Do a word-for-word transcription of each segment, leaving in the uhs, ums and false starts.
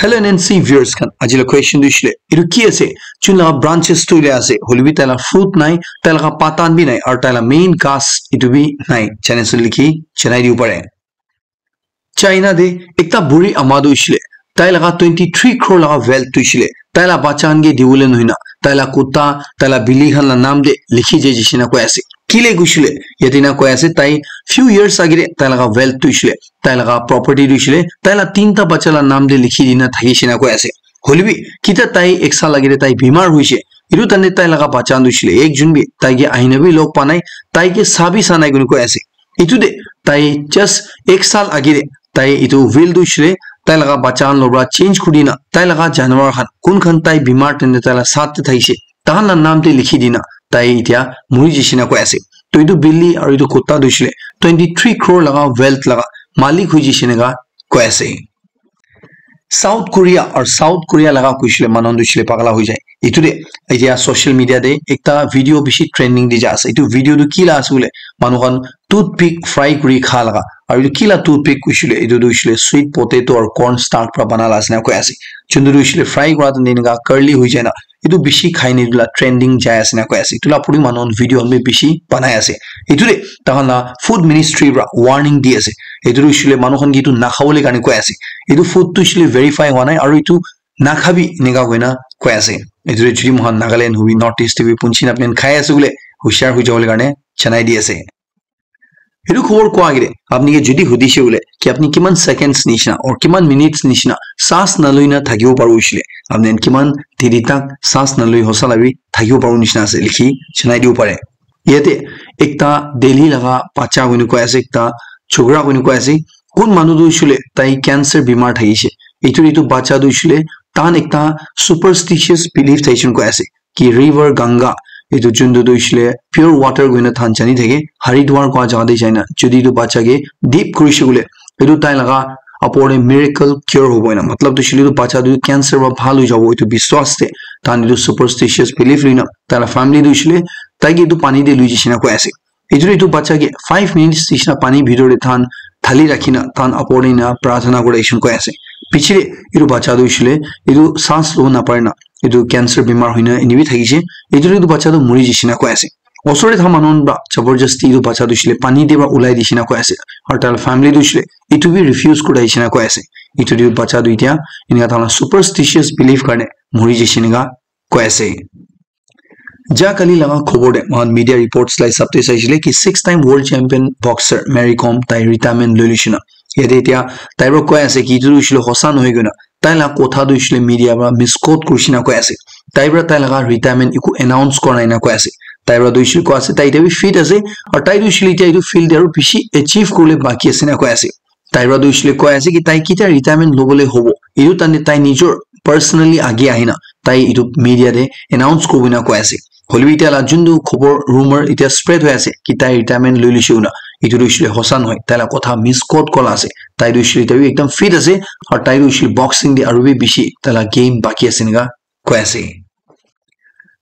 Hello N N C viewers khan, aji la question tu shile, itu ki ase? Chun laga branches tu ile ase, hoilebi tai la fruit nai, tai laga pata bi nai, aru tai la main ghas itu bi nai. Channel likhi chanai diu pare. China de ekta buri ama tu shile, tai laga twenty three crore laga wealth tu shile, tai la bacha khan ke diwole nohina, tai la kutta, tai la bili khan la nam de likhi jai jishina koi ase. Kile kushile, yate na koi ase, tai few years agire tai laga wealth tu shile, tai laga property tu shile, tai la tinta bacha la nam de likhi dina thaki shina koi ase. Hoilebi kita tai ek saal agire tai bimar hoise, itu tane tai laga bacha tu shile, ek jun bi tai ke ahina bi log pa nai, tai ke sa bi sa nai kuni koi ase. Itu de tai just ek saal agire tai itu will tu shile, tai laga bacha khan lobra change kuri na, tai laga janwar khan kun khan tai bimar tene tai la sat te thaise, tahan la nam te likhi dina tai itia muri jishina koi ase. To itu bili aru itu kutta tu shile twenty three crore laga wealth laga malik hui jishina ga koi ase. South Korea or South Korea laga kuishile manu tu shile pagala hui jai. Itu de itia social media de ekta video bishi trending di ja ase. Itu video tu ki la ase bole, manu khan toothpick fry kuri kha laga. Aru itu ki la toothpick kuishile, itu tu shile sweet potato or corn starch pra bana la ase na koi ase. Chundu tu shile fry kura tu ninga curly hui jai na. Itu bishi khai ni la trending jai ase na koi ase. Itu la puri manu khan video khan bi bishi banai ase. Itu de tahan la food ministry pra warning di ase. Itu tu shile manu khan ki itu nakhabole karne koi ase. Itu food tu shile verify hua nai aru itu nakhabi nega koina koi ase. Itu de jodi mohan Nagaland hobi North East te bi punchi na pen khai ase bole hushar hui jabole karne chanai di ase. Etu khobor koa agere apni ke jodi hudise bole ki apni kiman seconds nishina or kiman minutes nishina saas naloi na thakibo paribo hoisile, apni khan kiman deri tak saas naloi hosa la bi thakibo paribo nishina ase likhi chinai dibo pare. Yate ekta Delhi laga bacha hoine koi ase, ekta chokra hoine koi ase, kun manu tu hoisile tai cancer bimar thakise, etu etu bacha tu hoisile tahan ekta superstitious belief thakisin koi ase ki river Ganga, etu juntu tu hoisile pure water koina than jani thake, Haridwar koa jaga te jaina jodi etu bacha ke dip kurise koile, etu tai laga apor te miracle cure hobo ena. Matlab tu hoisile etu bacha tu cancer para bhal hoi jabo, etu biswas te. Tahan etu superstitious belief loina, tai la family tu hoisile tai ke etu pani te lui jisina koi ase. Etu etu bacha ke five minutes nisna pani bhitor te than thali rakhina than apor te na prarthana kura eshon koi ase. Piche te etu bacha tu hoisile etu sans lobo napare na, etu cancer bimar hoina eni bi thakise. Etu etu bacha tu muri jisina koi ase. Osor te tha manu khan para jabardasti etu bacha tu hoisile pani te para ulai disina koi ase. Aru tai la family tu hoisile etu bi refuse kura disina koi ase. Etu etu bacha tu etia enika tha la superstitious belief karne muri jisina koi ase. Ja kali laga khobor te mohan media reports la hisab te saisile ki six time world champion boxer Mary Kom tai retirement loi lishina. Yate etia tai para koi ase ki etu hoisile hosa nohoi koina tai la kotha tu hoisile media para misquote kurishina koi ase. Tai para tai laga retirement eku announce kora nai na koi ase. Tai para tu hoisile koi ase tai etia bi fit ase, aru tai tu hoisile etia etu field te aru bishi achieve kuribole baki ase na koi ase. Tai para tu hoisile koi ase ki tai ketia retirement lobole hobo, etu tane tai nijor personally age ahina tai etu media te announce kuribole na koi ase. Hoilebi etia la juntu khobor rumor etia spread hoi ase ki tai retirement loi lise koina, etu tu hoisile hosa nohoi, tai la kotha misquote kora ase. Tai tu hoisile etia bi ekdam fit ase, aru tai tu hoisile boxing te aru bi bishi tai la game baki ase enika koi ase.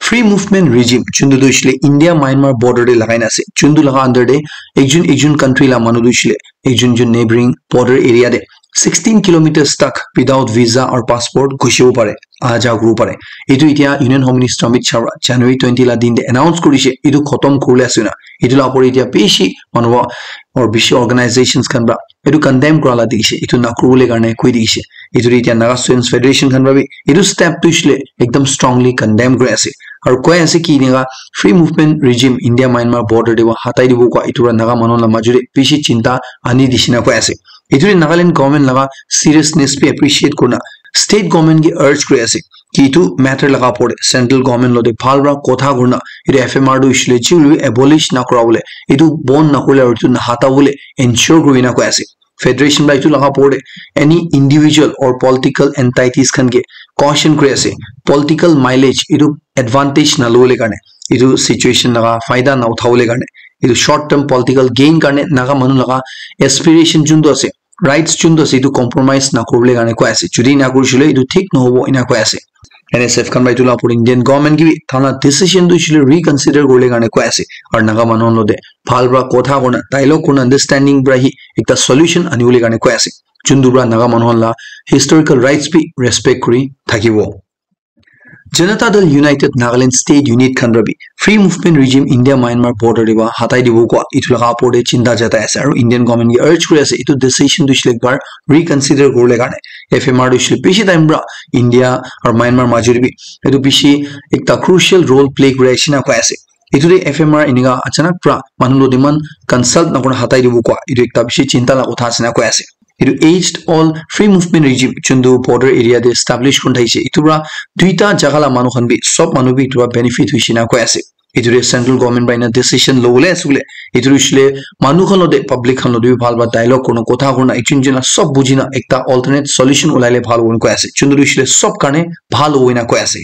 Free movement regime juntu tu hoisile India Myanmar border te lagai na ase, juntu laga under te ekjun ekjun country la manu tu hoisile ekjun jun neighboring border area te sixteen kilometers tak without visa or passport ghusibo pare, aha jawa kuribo pare. Etu etia Union Home Minister Amit Shah para January twenty la din te announce kurise, etu khotom kuribole ase na. Etu la opor etia bishi manu or bishi organizations khan para etu condemn kura la dikhi se, etu nakuribole karne koi dikhi se. Etu tu etia Naga Students Federation khan para bi etu step tu hoisile ekdam strongly condemn kuri ase. Aru koi ase ki enika free movement regime India Myanmar border te para hatai dibo koa etu para Naga manu la majo te bishi chinta ani dishina koi ase. Etu tu Nagaland government laga seriousness bi appreciate kurina state government ke urge kuri ase ki etu matter laga opor te central government logote bhal para kotha kurina etu F M R tu hoisile ji hoilebi abolish nakura bole, etu bon nakurile aru etu nahata bole ensure kurina koi ase. Federation para etu laga opor te any individual or political entities khan ke caution kuri ase, political mileage etu advantage nalobole karne, etu situation laga faida na uthabole karne, etu short term political gain karne Naga manu laga aspiration juntu ase, rights juntu ase, etu compromise nakuribole karne koi ase. Jodi nakurisile etu thik nohobo ena koi ase. N S F khan para etu la opor Indian government ke bi thana decision tu hoisile reconsider kuribole karne koi ase. Aru Naga manu khan logote bhal para kotha kurina dialogue kurina understanding para hi ekta solution anibole karne koi ase. juntu pra Naga manu khan la historical rights bi respect kuri thakibo. Janata Dal United Nagaland State Unit khan pra bi Free Movement Regime India Myanmar border te pra hatai dibo koa etu laga opor te chinta jatai ase, aru Indian government ke urge kuri ase etu decision tu hoishe le ekbar reconsider kuribole karne. F M R tu hoishe le bishi time pra India aru Myanmar major te bi etu bishi ekta crucial role play kuri ase na koi ase. Etu te F M R enika achanak pra manu lo demand consult nakura hatai dibo koa etu ekta bishi chinta la kotha ase na koi ase. Etu aged old Free Movement Regime juntu border area te establish kuri thakishe, etu pra duita jaga la manu khan bi, sob manu bi etu pra benefit hoishe na koi ase. Etu te central government pra ena decision lobole ase koile, etu hoishe le manu khan lo te, public khan lo te bi bhal pra dialogue kurina, kotha kurina, ekjun jun la sob bujina ekta alternate solution ulai le bhal hobo koi ase. Juntu hoishe le sob karne bhal hobo ena koi ase.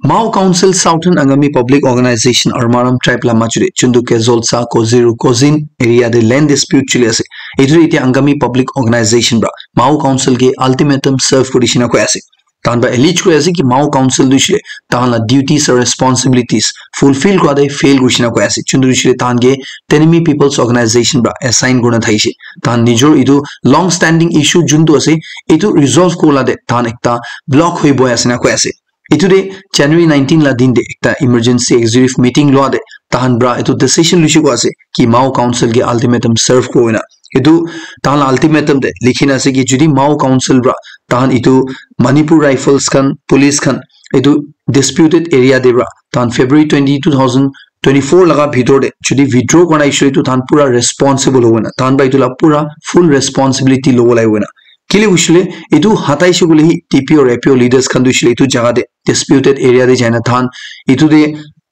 Mao Council Southern Angami Public Organization aru Maram Tribe la majute juntu Kezolsa, Koziru, Kozin area te land dispute chuli ase. Etu etiya Angami Public Organization pra Mao Council ke ultimatum serve kuri shina koi ase. Tahan pra allege kuri ase ki Mao Council tu hoishe le tahan la duties aru responsibilities fulfill kura te fail kuri shina koi ase. Juntu hoishe le tahan ke Tenemi People's Organization pra assign kurina thakishe. Tahan nijor etu long standing issue juntu ase, etu resolve kurila te tahan ekta block hoi boi ase na koi ase. Etu te January nineteen la din te ekta emergency executive meeting lua te tahan pra etu decision luishe koi ase ki Mao Council ke ultimatum serve kuri na. Etu tahan la ultimatum te likhi na ase ki jodi Mao Council pra tahan etu Manipur Rifles khan, police khan etu disputed area te pra tahan February twenty, two thousand twenty-four laga bhitor te jodi withdraw kora nai hoishe le etu tahan pura responsible hobo na. Tahan pra etu la pura full responsibility lobo lagibo na. Kile hoishe le etu hatai she koile hi T P O aru A P O leaders khan tu hoishe le etu jaga te disputed area te jaina tahan etu te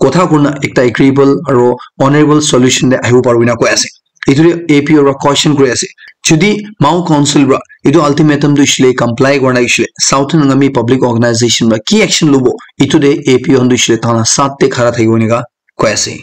kotha kurina ekta agreeable aru honorable solution te ahibo paribo ena koi ase. Etu te A P O pra question kuri ase. Jodi Mao Council pra etu ultimatum tu hoishe le comply kora nai hoishe le Southern Angami Public Organization pra ki action lobo? Etu te A P O khan tu hoishe le tahan la saath te khara thakibo ena koi ase.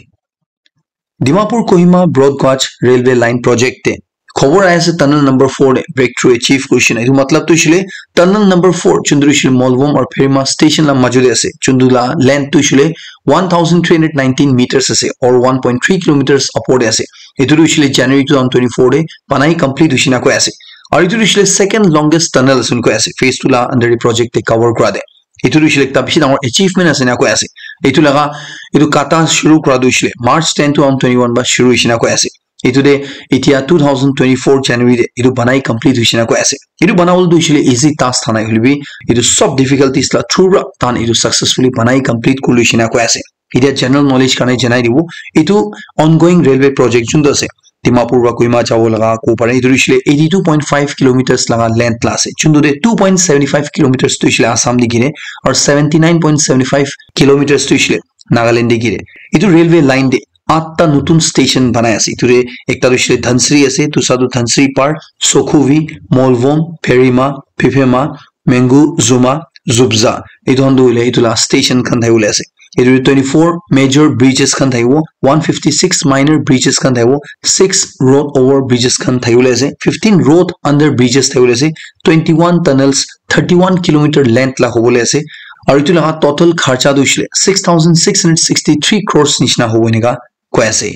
Dimapur Kohima Broad Gauge Railway Line Project te khobor ahi ase tunnel number four te breakthrough achieve kurishe na. Etu matlab tu hoishe le tunnel number four juntu hoishe le Molvom aru Pherima station la majute ase. Juntu la length tu hoishe le one thousand three hundred nineteen meters ase or one point three kilometers upor te ase. Etu tu hoishe le January two thousand twenty-four te banai complete hoishe na koi ase. Aru etu tu hoishe le second longest tunnel ase koi ase. Phase two la under te project te cover kura te. Etu tu hoishe le ekta bishi dangor achievement ase na koi ase. Etu laga, etu kata shuru kura tu hoishe le March ten, two thousand twenty-one pra shuru hoishe na koi ase. Etu te etiya two thousand twenty-four January te etu banai complete hoishe na koi ase. Etu banabole tu hoishe le easy task tha nai hoile bi etu sob difficulties la through pra tahan etu successfully banai complete kuri loishe na koi ase. Etiya general knowledge karne janai dibo, etu ongoing railway project juntu ase Dimapur pra Kohima jabo laga kobo pare, etu hoishe le eighty two point five kilometers laga length la ase. Juntu te two point seventy five kilometers tu hoishe le Assam te gire aru seventy nine point seventy five kilometers tu hoishe le Nagaland te gire. Etu railway line te atta nutun station banai ase. Etu te ekta tu hoishe le Dhansiri ase, dusra tu Dhansiri par, Sokhuvi, Molvom, Pherima, Phefema, Mengu, Zuma, Zubza. Etu khan tu hoile etu la station khan thakibole ase. Etu te twenty-four major bridges khan thakibo, one fifty-six minor bridges khan thakibo, six road over bridges khan thakibole ase, fifteen road under bridges thakibole ase, twenty-one tunnels, thirty-one kilometer length la hobole ase. Aru etu laga total kharcha tu hoishe le six thousand six hundred sixty-three crores nishina hobo enika koi ase.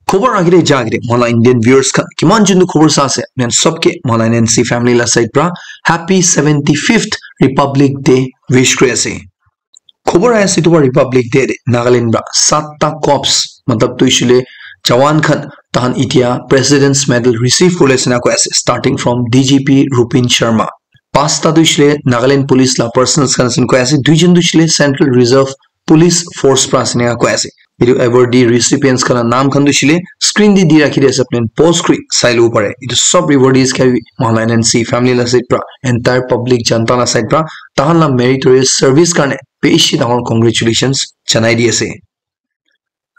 Khobor agere ja agere, moila Indian viewers khan, kiman juntu khobor sa ase, apni khan sobke moila N N C family la side pra Happy seventy-fifth Republic Day wish kuri ase. Khobor ahi ase, etu pra Republic Day te Nagaland pra satta corps, matlab tu hoishe le jawan khan, tahan etiya President's Medal receive kuri ase na koi ase, starting from D G P Rupin Sharma. Pasta tu hoishe le Nagaland Police la personnel khan ase koi ase, duijon tu hoishe le Central Reserve Police Force pra ase enika koi ase. Etu awardee recipients khan la naam khan tu hoishe le screen te di rakhi di ase, apni khan pause kuri sai lobo pare. Etu sob awardees khan bi moila N N C family la side pra, entire public janta la side pra, tahan la meritorious service karne bishi dangor congratulations janai di ase.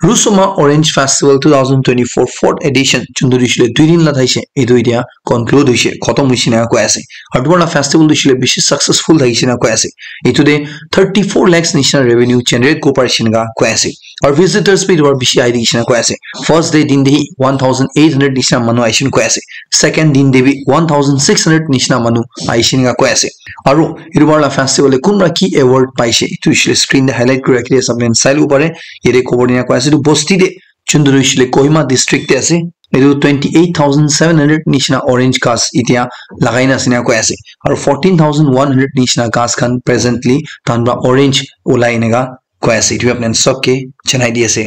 Rusoma Orange Festival two thousand twenty-four fourth edition juntu hoishe le dui din la thaishe, etu etiya conclude hoishe, khotom hoishe enika koi ase. Aru etu para la festival tu hoishe le bishi successful thaishe enika koi ase. Etu te thirty-four lakhs nishina revenue generate kuri parishe enika koi ase. Aru visitors bi etu para bishi ahi thakishe enika koi ase. First day din te hi one thousand eight hundred nishina manu ahishe enika koi ase. Second din te bi one thousand six hundred nishina manu ahishe enika koi ase. Aru etu para la festival te kunba ki award paishe, etu hoishe le screen te highlight kuri rakhi di ase, apni khan sai lobo pare. Yate khobor dina koi ase, etu bosti te, juntu hoishe le Kohima district te ase. etu twenty eight thousand seven hundred nishina orange ghas itia lagai na ase na koi ase. Aru fourteen thousand one hundred nishina ghas khan presently tahan pra orange ulai eneka koi ase. Etu apni khan sob ke janai di ase.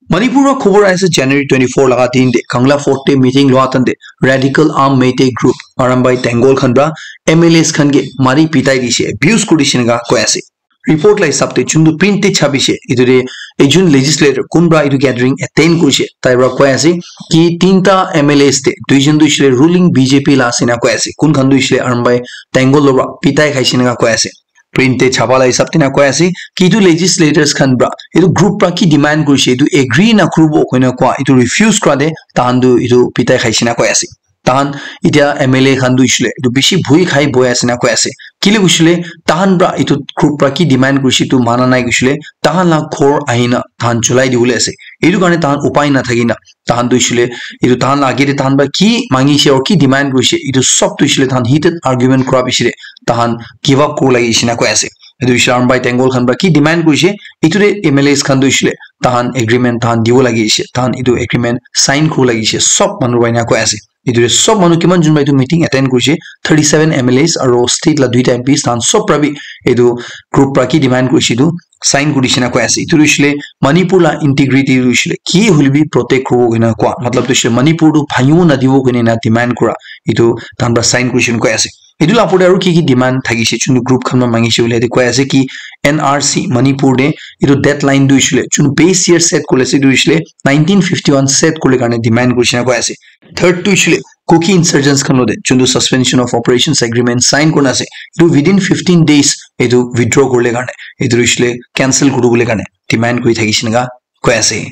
Manipur pra khobor aise January twenty four laga din te Kangla Fort te meeting lua tan te Radical Arm Meitei Group Arambai Tenggol khan pra M L As khan ke mari pitai dise, abuse kuri dise eneka koi ase. Report la hisab te chundu print te chabise, etu te ekjon legislator kun pra etu gathering attend kurise, tai pra koi ase ki tinta M L As te duijon tu hoishe le ruling B J P la ase na koi ase, kun khan tu hoishe le Arambai Tenggol lo pra pitai khaise eneka koi ase. Print te chapa la hisab te na koi ase ki etu legislators khan pra etu group pra ki demand kurise, etu agree na kuribo koina koa, etu refuse kura te tahan tu etu pitai khaise na koi ase. Tahan itia M L A khan tu hoishe le etu bishi bhui khai boi ase na koi ase. Kile hoishe le tahan pra etu group pra ki demand kurise etu mana nai hoishe le tahan la ghor ahina tahan cholai dibole ase. Etu karne tahan upai na thaki na tahan tu hoishe le etu tahan la age te tahan pra ki mangi se or ki demand kurise, etu sob tu hoishe le tahan heated argument kura piche te tahan give up kuri lagi ase na koi ase. Etu hoishe le Arambai Tenggol khan pra ki demand kurise, etu te M L As khan tu hoishe le tahan agreement tahan dibo lagi ase, tahan etu agreement sign kuri lagi ase, sob manu pra ena koi ase. Etu te sob manu kiman jun pra etu meeting attend kurise, thirty seven M L As aru state la duita M Ps tahan sob pra bi etu group pra ki demand kurise etu sign kuri dise na koi ase. Etu tu hoishe le Manipur la integrity tu hoishe le ki hoile bi protect kuribo koina koa, matlab tu hoishe le Manipur tu bhangibo nadibo koina ena demand kura etu tahan pra sign kurise koi ase. Etu la opor te aru ki ki demand thakise chundu group khan pra mangise bole yate koi ase ki N R C Manipur te etu deadline tu hoishe le chundu base year set kuri ase tu hoishe le nineteen fifty one set kuri le karne demand kurise na koi ase. Third tu hoishe le Kuki insurgents khan lo te chundu suspension of operations agreement sign kurina ase, etu within fifteen days etu withdraw kurile karne, etu hoishe le cancel kuribole karne demand kuri thakise eneka koi ase.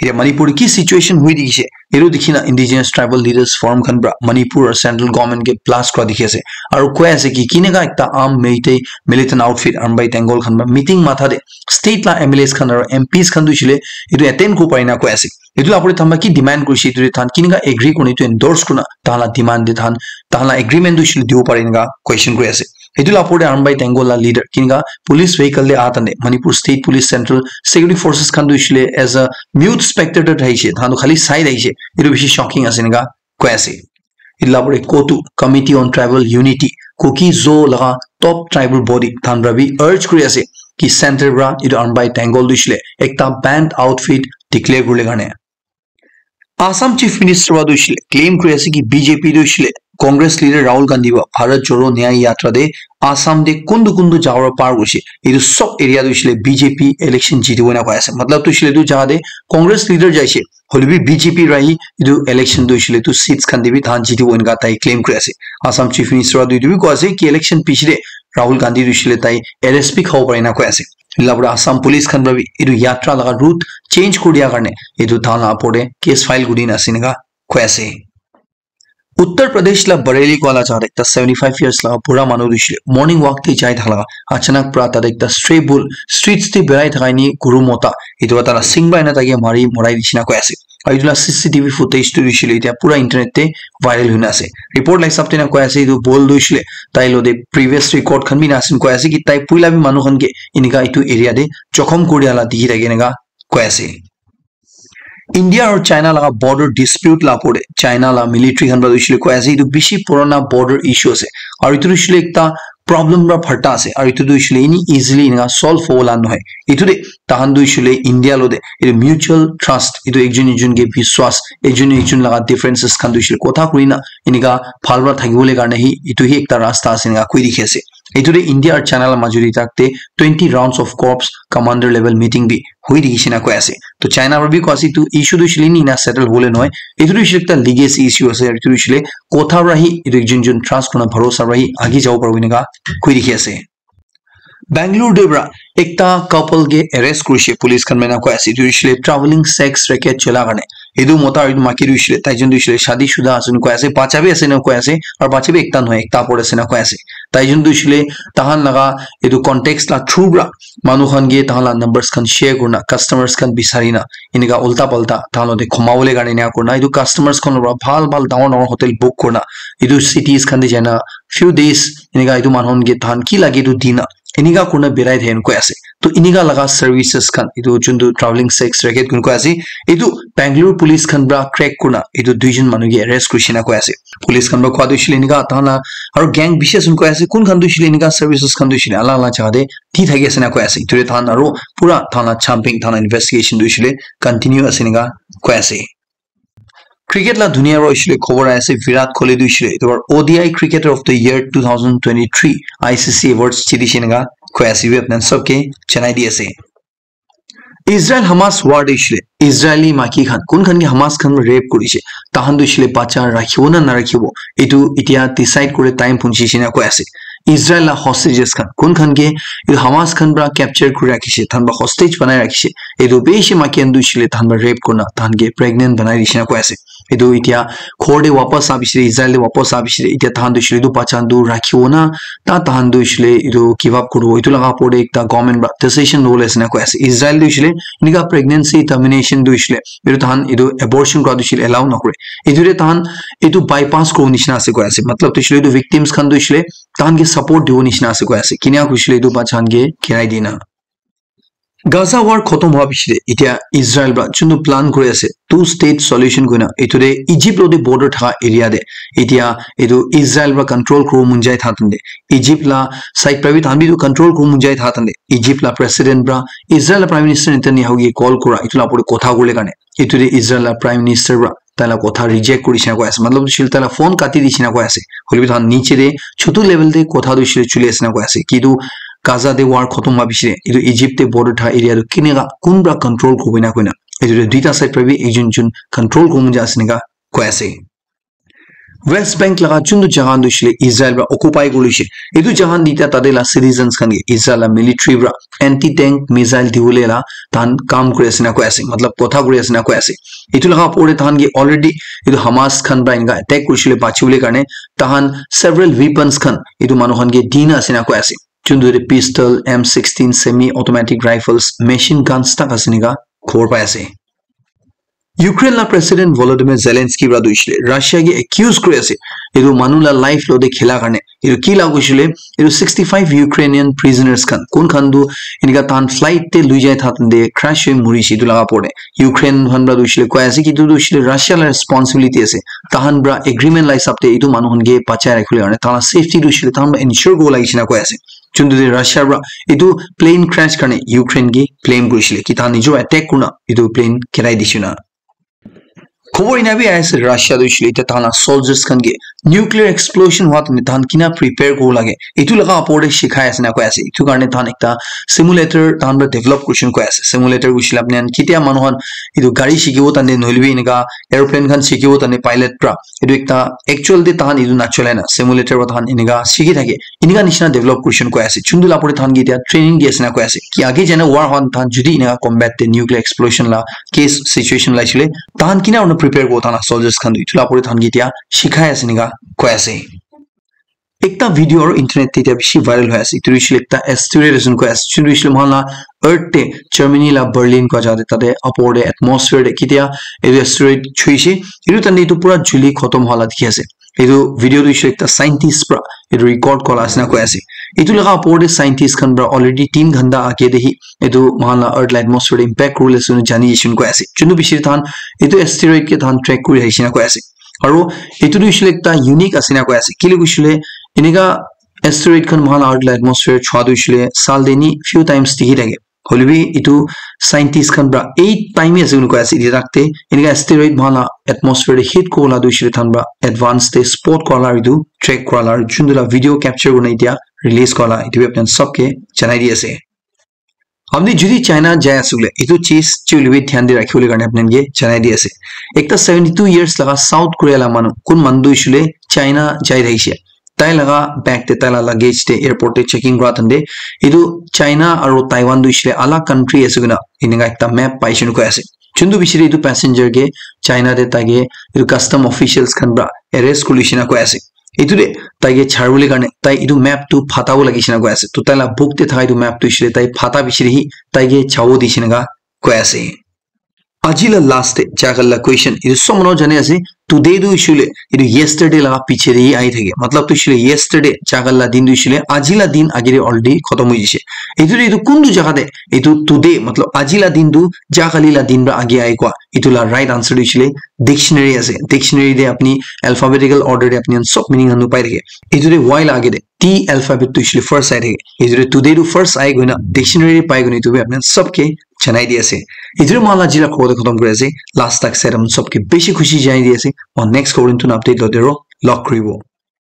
Etia Manipur te ki situation hoi dikhi ase, etu dikhi na Indigenous Tribal Leaders Forum khan pra Manipur aru central government ke blast kura dikhi ase. Aru koi ase ki kineka ekta armed Meitei militant outfit Arambai Tenggol khan pra meeting matha te state la M L As khan aru M Ps khan tu hoishe le etu attend kuri pare na koi ase. Etu la opor te tahan pra ki demand kurise, etu te tahan kineka agree kurina etu endorse kurina tahan la demand te tahan, tahan la agreement tu hoishe le dibo pare eneka question kuri ase. Etu la opor te Arambai Tenggol la leader kineka police vehicle te aha tan te Manipur State Police Central Security Forces khan tu hoishe le as a mute spectator ahise, tahan tu khali sai thakise, etu bishi shocking ase eneka koi ase. Etu la opor te COTU, Committee on Tribal Unity, Kuki Zo laga top tribal body tahan pra bi urge kuri ase ki center pra etu Arambai Tenggol tu hoishe le ekta banned outfit declare kurile karne. Assam Chief Minister pra tu hoishe le claim kuri ase ki B J P tu hoishe le Congress leader Rahul Gandhi pra Bharat Jodo Nyay Yatra te Assam te kuntu kuntu jaga pra par kurise, etu sob area tu hoishe le B J P election jitibo na koi ase. Matlab tu hoishe le etu jaga te Congress leader jaise, hoile bi B J P pra hi etu election tu hoishe le etu seats khan te bi tahan jitibo eneka tai claim kuri ase. Assam Chief Minister pra tu etu bi koi ase ki election piche te Rahul Gandhi tu hoishe le tai arrest bi khabo pare na koi ase. Etu la opor te Assam police khan pra bi etu yatra laga route change kuri dia karne etu tahan la opor te case file kuri dina ase eneka koi ase. Uttar Pradesh la Bareilly koa la jaga te ekta seventy five years laga bura manu tu hoishe le morning walk te jai thaka laga achanak pra tate ekta stray bull streets te berai thaka ini guru mota etu pra taila sing pra ena tai ke mari morai dise na koi ase. Aru etu la C C T V footage tu hoishe le etia pura internet te viral hoi na ase. Report la hisab te na koi ase etu bull tu hoishe le tai lo te previous record khan bi na ase koi ase ki tai puila bi manu khan ke eneka etu area te jokhom kuri dia la dikhi thake eneka koi ase. India aru China laga border dispute la opor te China la military khan pra tu hoishe le koi ase etu bishi purana border issue ase, aru etu tu hoishe le ekta problem pra bharta ase, aru etu tu hoishe le ini easily eneka solve hobo la nohoi. Etu te tahan tu hoishe le India lo te etu mutual trust, etu ekjon ekjon ke biswas, ekjon ekjon laga differences khan tu hoishe le kotha kuri na eneka bhal pra thakibole karne hi etu hi ekta rasta ase eneka koi dikhi ase. Etu te India aru China la majot te tak te twenty rounds of corps commander level meeting bi hoi dikhi ase na koi ase. To China pra bi koi ase etu issue tu hoishe le ini ena settle hobole nohoi. Etu tu hoishe le ekta legacy issue ase, etu tu hoishe le kotha pra hi etu ekjon ekjon trust kurna bharosa pra hi age jabo paribo eneka koi dikhi ase. Bangalore te pra ekta couple ke arrest kurise police khan pra ena koi ase, etu hoishe le traveling sex racket chola karne. Etu mota aru etu maiki tu hoishe le, tai jon tu hoishe le shadi shuda ase na koi ase, bacha bi ase na koi ase, aru bacha bi ekta nohoi, ekta opor ase na koi ase. Tai jon tu hoishe le tahan laga etu contacts la through pra manu khan ke tahan la numbers khan share kurina, customers khan bisari na, eneka ulta palta tahan lo te khumabole karne eneka kurina, etu customers khan lo pra bhal bhal dangor dangor hotel book kurina, etu cities khan te jai na few days eneka etu manu khan ke tahan ki lage etu di na, Enika kurina berai thake koi ase. To enika laga services khan, etu juntu traveling sex racket koi ase, etu Bangalore police khan pra crack kurina etu duijon manu ke arrest kurishe na koi ase. Police khan pra koi tu shile enika tahan la, aro gang bishi ase koi ase, kun khan tu shile enika services khan tu shile alak alak jaga te di thaki ase na koi ase. Etu tahan aro pura tahan la chomping, tahan la investigation tu shile continue ase enika koi ase. Cricket la dunia ro ishile khobor aise, Virat Kohli tu ishile etu bar O D I Cricketer of the Year two thousand twenty-three I C C Awards jidishe enika koi ase, etu apni khan sob ke janai di ase. Israel Hamas war tu ishile Israeli maki khan, kun khan ke Hamas khan rape kurishe, tahan tu ishile bacha rakhibo na narakhibo, etu etia decide kure time punchi she na koi ase. Israel la hostages khan, kun khan ke etu Hamas khan pra capture kuri rakhishe, tahan pra hostage banai rakhishe, etu bishi maki khan tu ishile tahan pra rape kurina tahan ke pregnant banai dishe na koi ase. Etu etia ghor te wapas aha piche te, Israel te wapas aha piche te, etia tahan tu shile etu bacha tu rakhibo na, ta tahan tu shile etu give up kuribo. Etu laga opor te ekta government pra decision lobole ase na koi ase. Israel tu shile enika pregnancy termination tu shile, etu tahan etu abortion kura tu shile allow nakore. Etu te tahan etu bypass kuribo nishina ase koi ase. Matlab tu shile etu victims khan tu shile tahan ke support dibo nishina ase koi ase. Kinia koi shile etu bacha khan ke girai dina. Gaza war khotom hoa piche te, etia Israel pra juntu plan kuri ase, two state solution koina, etu te Egypt loti border thaka area te, etia etu Israel pra control kuribo mon jai thakan te, Egypt la side pra bi tahan bi etu control kuribo mon jai thakan te, Egypt la president pra Israel la prime minister Netanyahu ke call kura, etu la opor te kotha kuribole karne, etu te Israel la prime minister pra tai la kotha reject kurishe na koi ase. Matlab tu shile tai la phone kati dishe na koi ase. Hoilebi tahan niche te chutu level te kotha tu shile chuli ase na koi ase. Ki tu Gaza te war khotom hoa piche te, etu Egypt te border thaka area tu kineka kun pra control kuribo na koina. Etu te duita side pra bi ekjon jun control kuribo mon jai ase enika koi ase. West Bank laga juntu jaga tu shile Israel pra occupy kuri loishe. Etu jaga te etia tate la citizens khan ke Israel la military pra anti tank missile dibole la tahan kam kuri ase na koi ase, matlab kotha kuri ase na koi ase. Etu laga opor te tahan ke already etu Hamas khan pra enika attack kurishile bachibole karne tahan several weapons khan etu manu khan ke dina ase na koi ase. Juntu te pistol, M sixteen, semi automatic rifles, machine guns tak ase enika khobor pai ase. Ukraine la President Volodymyr Zelensky pra tu ishile Russia ke accuse kuri ase, etu manu la life loti khela karne. Etu ki la koishile, etu sixty-five Ukrainian prisoners khan, kun khan tu enika tahan flight te lui jai thakan te crash hoi murishe, etu laga opor te Ukraine khan pra tu ishile koi ase ki etu tu ishile Russia la responsibility ase. Tahan pra agreement la hisab te etu manu khan ke bachai rakhibole karne, tahan la safety tu ishile tahan pra ensure kuribo lagishina koi ase. Juntu te Russia pra etu plane crash karne Ukraine ke blame kurishile ki tahan nijor attack kurina etu plane girai dishe na. Khobor ena bi ahi ase, Russia tu hoishe le, etia tahan la soldiers khan ke nuclear explosion hua time te tahan kina prepare kuribo lage, etu laga opor te shikhai ase na koi ase. Etu karne tahan ekta simulator tahan para develop kurishe na koi ase. Simulator hoishe le apni khan ketia manu khan etu gari shikhibo time te, nohoile bi eneka aeroplane khan shikhibo time te pilot para, etu ekta actual te tahan etu nachole na, simulator para tahan eneka shikhi thake. Enika nishina develop kurishe na koi ase. Chundu la pore tahan ke etia training di ase na koi ase. Ki age jai na war hua time tahan judi enika combat te nuclear explosion la case situation la hoishe le, tahan kina hoi na prepare kuribo tahan la soldiers khan tu. Etu la pore tahan ke etia shikhai ase enika koi ase. Ekta video aru internet te etia bishi viral hoi ase. Etu hoishe le ekta asteroid ase na koi ase. Chundu hoishe le moikhan la earth te Germany la Berlin koi jaga te tate upor te atmosphere te ketia etu asteroid chuishe. Etu time te etu pura juli khotom hua la dikhi ase. Etu video tu hoishe ekta scientist para etu record kura la ase na koi ase. Etu laga opor te scientist khan para already tin ghanta age te hi etu moikhan la earth la atmosphere te impact kuri bole ase koina jani ase koina koi ase. Chundu bishi tahan etu asteroid ke tahan track kuri ahishe na koi ase. Aru etu tu hoishe ekta unique ase na koi ase. Kile hoishe le enika asteroid khan moikhan la earth la atmosphere chua tu hoishe le saal te ni few times dikhi thake. Hoilebi etu scientist khan para eight time ase koina koi ase etia tak te, enika asteroid moikhan la atmosphere te hit kuribo la tu hoishe le tahan para advance te spot kura la, etu track kura la, chundu la video capture kurina etia release kura la, etu bi apni khan sob ke janai di ase. Apni judi China jai ase koile, etu cheez hoilebi dhyan te rakhibo le karne apni khan ke janai di ase. Ekta seventy two years laga South Korea la manu, kun manu tu hoishe le China jai thakishe. Tai laga bag te, tai la luggage te, airport te checking kura time te, etu China aru Taiwan tu hoishe le alag country ase koina enika ekta map paishe koina koi ase. Chundu bishi te etu passenger ke China te tai ke etu custom officials khan para arrest kuri lishe na koi ase. Etu te tai ke chari bole karne tai etu map tu phata bo lagishe na koi ase. To tai la book te thaka etu map tu hoishe le tai phata bishi te hi tai ke chabo dishe enika koi ase. Aji la last te, jakal la question. Etu sob manu jane ase, today tu hoishe koile, etu yesterday la piche te hi ahi thake. Matlab tu hoishe koile yesterday, jakal la din tu hoishe koile, aji la din age te already khotom hoi jishe. Etu te etu kuntu jaga te, etu today, matlab aji la din tu, jakali la din pra age ahi koa. Etu la right answer tu hoishe koile dictionary ase. Dictionary te apni alphabetical order te apni khan sob meaning khan tu pai thake. Etu te Y la age te T alphabet tu hoishe koile first ahi thake. Etu te today tu first ahi koina dictionary pai koina etu bi apni khan sob ke janai di ase. Etu te moi la aji la khobor tu khotom kuri ase. Last tak sai apni khan sob ke bishi khushi janai di ase. Moi next khobor tu update lote aro log kuribo.